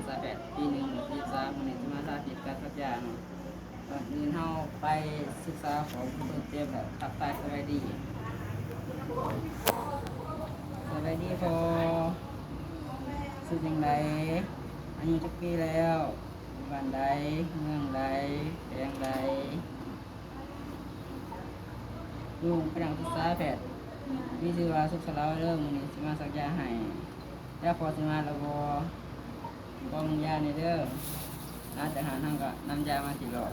ສາແປດ ປີໜຶ່ງ ປີສາມ ມື້ນີ້ຊິມາສາທິດການສັກຢາເນາະ. ກ່ອນອື່ນເຮົາໄປສຶກສາຂໍ້ມູນເພີ່ມເຕີມ ແລ້ວທັກທາຍສະບາຍດີ. ສະບາຍດີພໍ່ ຊື່ຈັ່ງໃດ? ອາຍຸຈັກປີແລ້ວ? ຢູ່ບ້ານໃດ? ເມືອງໃດ? ແຂວງໃດ? ລຸງໄປນັ່ງປຶກສາແພດ ມີຊື່ວ່າສຸກສະເຫຼົາເດີ ມື້ນີ້ຊິມາສັກຢາໃຫ້. ແລ້ວພໍ່ຊິມາແລ້ວບໍ່? ຂໍເບິ່ງຢາແດ່ເດີ. ມາຈາກຮ້ານເຮົາກໍນຳຢາມາທີ່ຫຼອກ.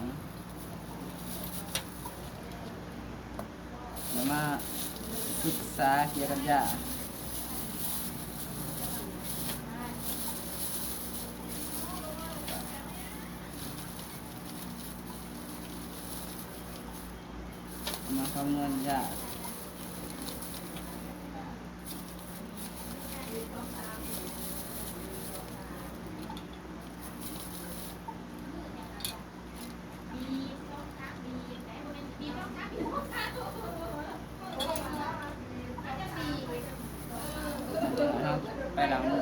ດຽວມາປຶກສາກ່ຽວກັບຢາ. ມາຄຳນວນຢາ. ໄປລ້າງມື.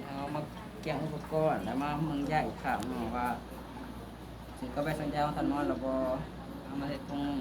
ເຮົາມາກຽມອຸປະກອນ ແລ້ວມາເບິ່ງຢາອີກຄັ້ງເນາະ ວ່າຖືກກັບໃບສັນຍາຂອງທ່ານໝໍແລ້ວບໍ່? ເອົາມາເຮັດຕົງນີ້.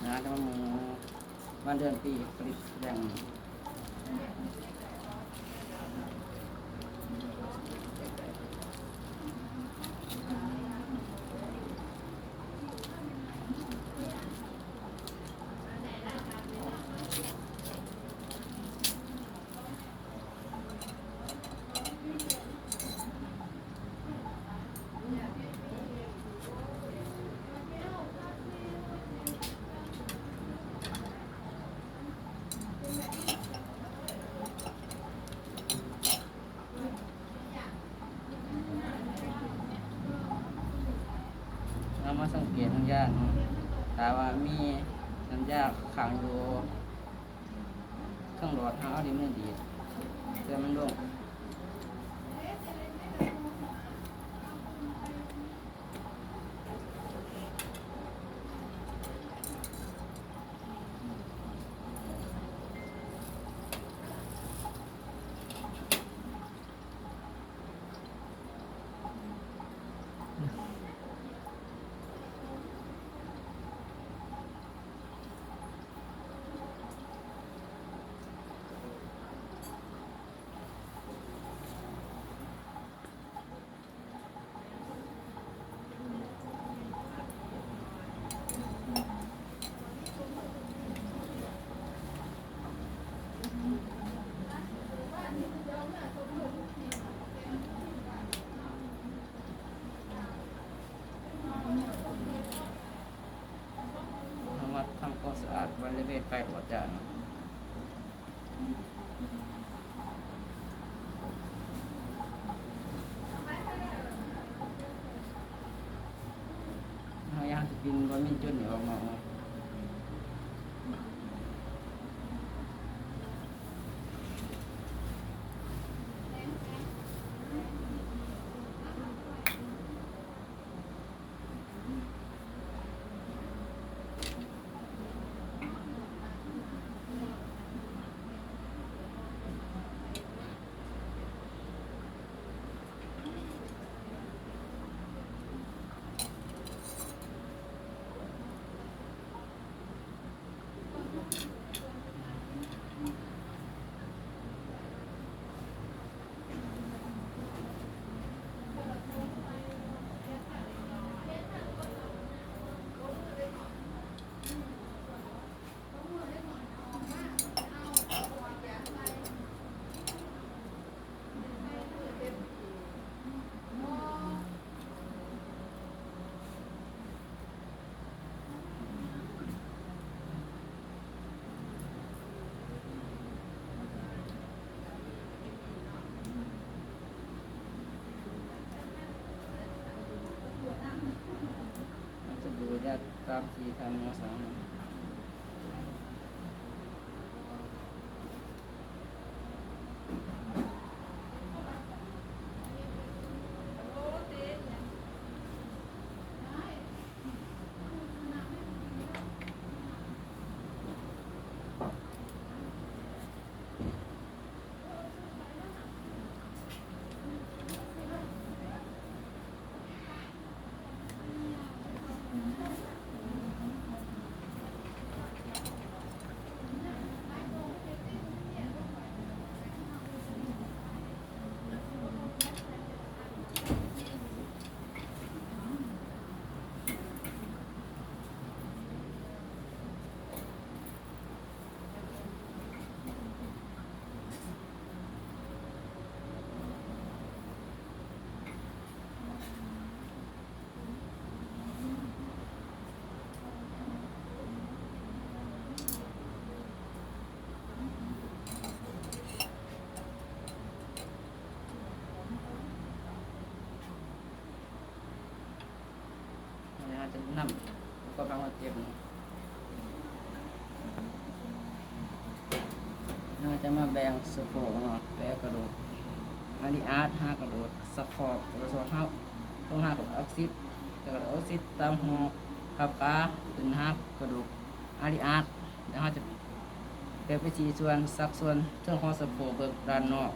ນະ ຈະມາເບິ່ງວັນເດືອນປີຜະລິດແຫຼ່ງ. ເຮົາມາສັງເກດທາງຢາເນາະ ຖ້າວ່າມີນ້ຳຢາຄ້າງຢູ່ ເທິງຫຼອດ ເຮົາເອົານິ້ວມືດີດເພື່ອມັນລົງ. ເວດໄປໂຫຼດຈ້າເນາະ. ເຮົາຢາກຊິກິນບະໝີ່ຈຸ້ນນີ້ອອກນອກເນາະ. ມັນຈະດູຍາກຕາມທີ່ທ່ານໝໍສັ່ງ. ອັນນີ້ເຮົາຈະນຳອຸປະກອນບາດເຈັບເນາະ. ເຮົາຈະມາແບ່ງສະໂພກເນາະ ແປະກະດູກອາລິອາດ ຫາກະດູກສະຄອກ ແລ້ວກໍເຮົາ ໂທຫາກະດູກອອກຊິດ ແລ້ວກໍອອກຊິດຕາມຫົວຂາບຂາ ຂຶ້ນຫາກະດູກອາລິອາດ. ແລ້ວເຮົາຈະແບ່ງເປັນສີ່ສ່ວນ ສັກສ່ວນເທິງຂອງສະໂພກເບິ່ງດ້ານນອກ.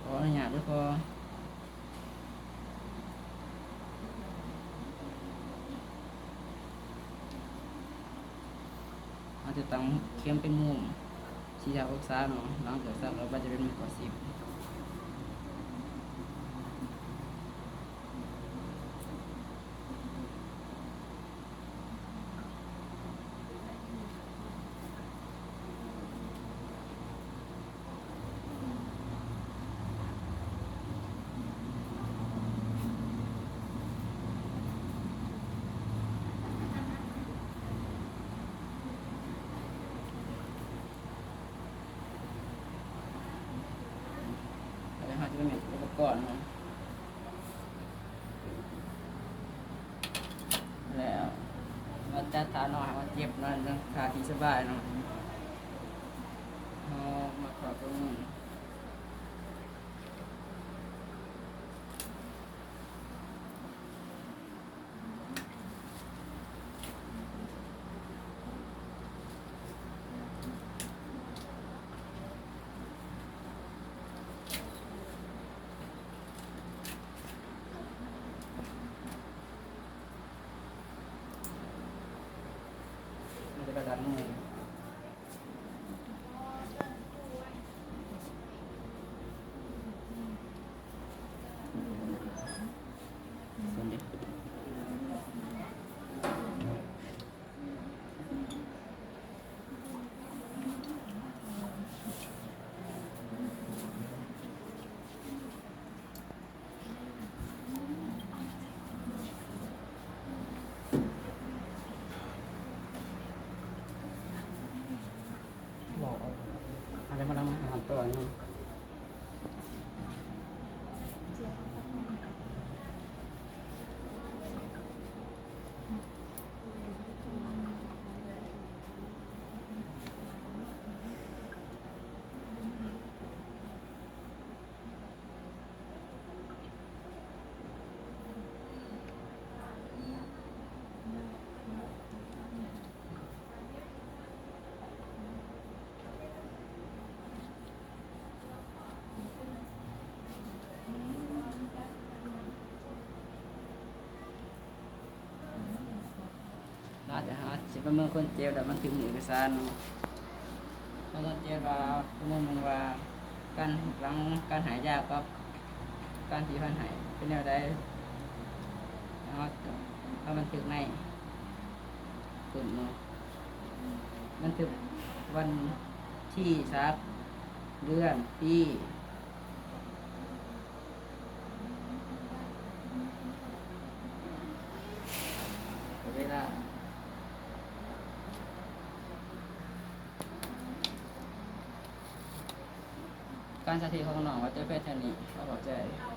ຂໍອະນຸຍາດເດີພໍ່. ເຮົາຈະຕັ້ງເຂັມເປັນມຸມສີ່ສິບອົງສາເນາະ, ຫຼັງຈາກສັກແລ້ວມັນຈະເປັນໝົດເກົ້າສິບ. ແລ້ວເຮົາຈະມາແມ່ນອຸປະກອນເນາະ. ແລ້ວມາຈັດທ່ານອນໃຫ້ມັນເຈັບເນາະ, ທ່າທີ່ສະບາຍເນາະ. ເຮົາມາເຂົ້າຕົງນີ້. ມັນຈະກະດັນມື. ເ ປະເມີນຄົນເຈັບ ແລ້ວບັນທຶກໃນເອກະສານເນາະ. ປະເມີນຄົນເຈັບວ່າ ປະເມີນເບິ່ງວ່າ ການຫຼັງການໃຫ້ຢາກັບການທີ່ເພິ່ນໃຫ້ເປັນແນວໃດ ເຮົາ ເຮົາບັນທຶກໃນ ປຶ້ມເນາະ ບັນທຶກວັນທີສັກ ເດືອນ ປີ ເວລາ ການສາທິດຂອງນ້ອງວ່າຈະເປັນເທົ່ານີ້ ເຮົາເຂົ້າໃຈ.